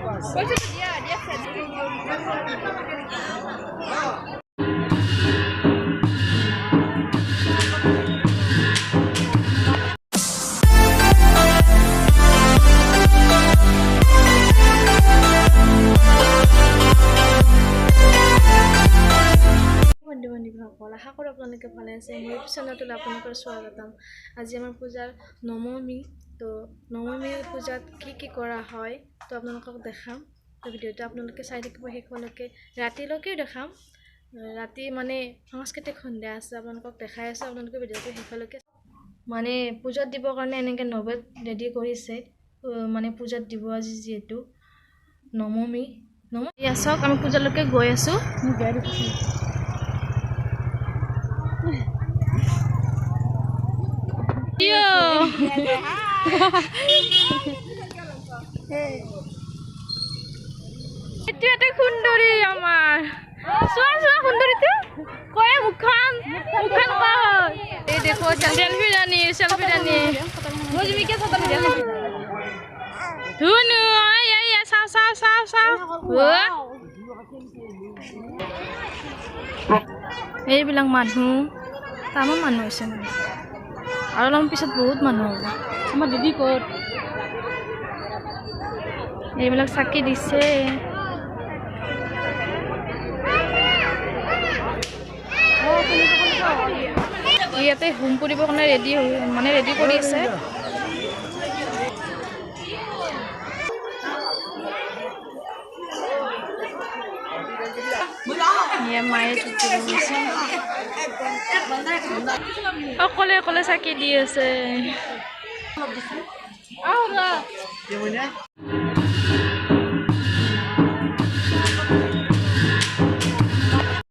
বন্ধু বান্ধৱীসকল, আশা কৰোঁ আপোনালোকে ভালে আছে। মোৰ ইউটিউব চেনেলটোলৈ আপোনালোকৰ স্বাগতম। আজি আমাৰ পূজাৰ নৱমী। তো নৱমী পূজাত কি কি কৰা হয়, তো আপোনালোকক দেখাম। তো ভিডিঅ'টো আপোনালোকে চাই থাকিব শেষলৈকে, ৰাতিলৈকেও দেখাম। ৰাতি মানে সাংস্কৃতিক সন্ধ্যা আছে, আপোনালোকক দেখাই আছোঁ। আপোনালোকে ভিডিঅ'টো শেষলৈকে। মানে পূজাত দিবৰ কাৰণে এনেকৈ নবেদ ৰেডি কৰিছে, মানে পূজাত দিব আজি যিহেতু নৱমী। নৱমী চাওক, আমি পূজালৈকে গৈ আছোঁ। কিয়? এইটো এটা সুন্দৰী আমাৰ। চোৱা চোৱা সুন্দৰীটো, কয় মুখখন মুখখন কয়। এই দেখো। চেলফি ৰাণী, চেলফি ৰাণী। ধুনু, আই আই, চাওঁ চাওঁ চাওঁ চাওঁ। এইবিলাক মানুহ, তামাম মানুহ হৈছে মানে, আৰু অলপমান পিছত বহুত মানুহ হ'ব। আমাৰ দিদি ক'ত? এইবিলাক চাকি দিছে। ইয়াতে হোম পুৰিবৰ কাৰণে ৰেডি হৈ, মানে ৰেডি কৰি আছে। মায়ে ধূপ দিব গৈছে, অকলে অকলে চাকি দি আছে।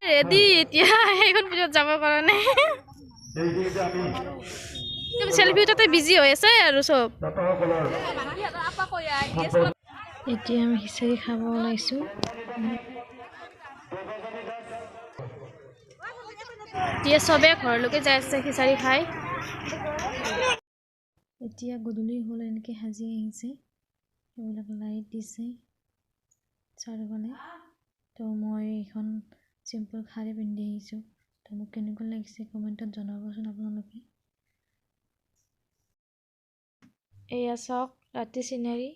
ৰেডি এতিয়া সেইখন পূজাত যাবৰ কাৰণে। চেলফি তাতে বিজি হৈ আছে আৰু চব। এতিয়া আমি খিচাৰি খাব ওলাইছোঁ। এতিয়া চবে ঘৰলৈকে যাই আছে খিচাৰি খাই। এতিয়া গধূলি হ'ল, এনেকৈ সাজি আহিছে, এইবিলাক লাইট দিছে চাৰিওফালে। তো মই এইখন চিম্পল শাৰী পিন্ধি আহিছোঁ। তো মোক কেনেকুৱা লাগিছে কমেণ্টত জনাবচোন আপোনালোকে। এয়া চাওক ৰাতি চিনাৰী।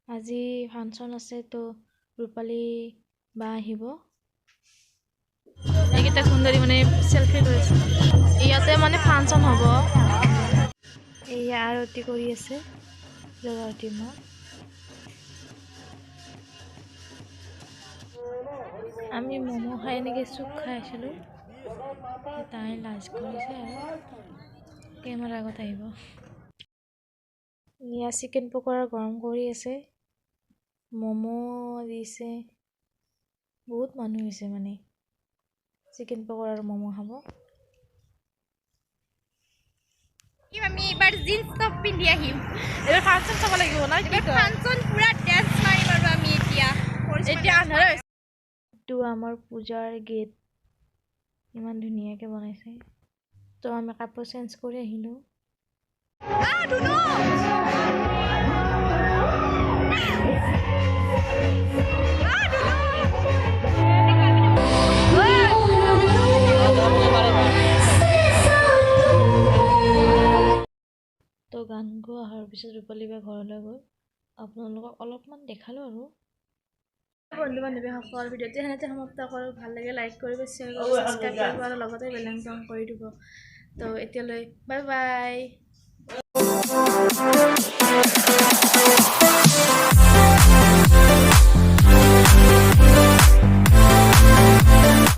আজি ফাংচন আছে, তো ৰূপালী বা আহিব। এইকেইটা সুন্দৰী মানে চেলফি লৈ আছে। ইয়াতে মানে ফাংচন হ'ব। এয়া আৰতি কৰি আছে জগাৱতী মা। আমি ম'ম' খাই এনেকৈ চুপ খাই আছিলোঁ। তাই লাজ কৰিছে আৰু কেমেৰাৰ আগত আহিব। এয়া চিকেন পকৰা গৰম কৰি আছে, ম'ম' দিছে। বহুত মানুহ হৈছে, মানে চিকেন পকৰা আৰু ম'ম' খাব। আমি এইবাৰ জিন্স টপ পিন্ধি আহিম। এইবাৰ ফাংচন চাব লাগিব না কি? ফাংচন পুৰা ডেন্স মাৰিম আৰু আমি এতিয়া। এতিয়া আন্ধাৰ হৈছে। এইটো আমাৰ পূজাৰ গেট, ইমান ধুনীয়াকৈ বনাইছে। তো আমি কাপোৰ চেঞ্জ কৰি আহিলোঁ। তো গান গোৱা অহাৰ পিছত ৰূপালী বা ঘৰলৈ গ'ল। আপোনালোকক অলপমান দেখালোঁ আৰু। বন্ধু বান্ধৱীসকল, ভিডিঅ'টো সেনেতে সমাপ্ত কৰোঁ। ভাল লাগে লাইক কৰিব, শ্বেয়াৰ কৰিব, ছাবস্ক্ৰাইব কৰিব আৰু লগতে বেল আইকন কৰি দিব। তো এতিয়ালৈ বাই বাই।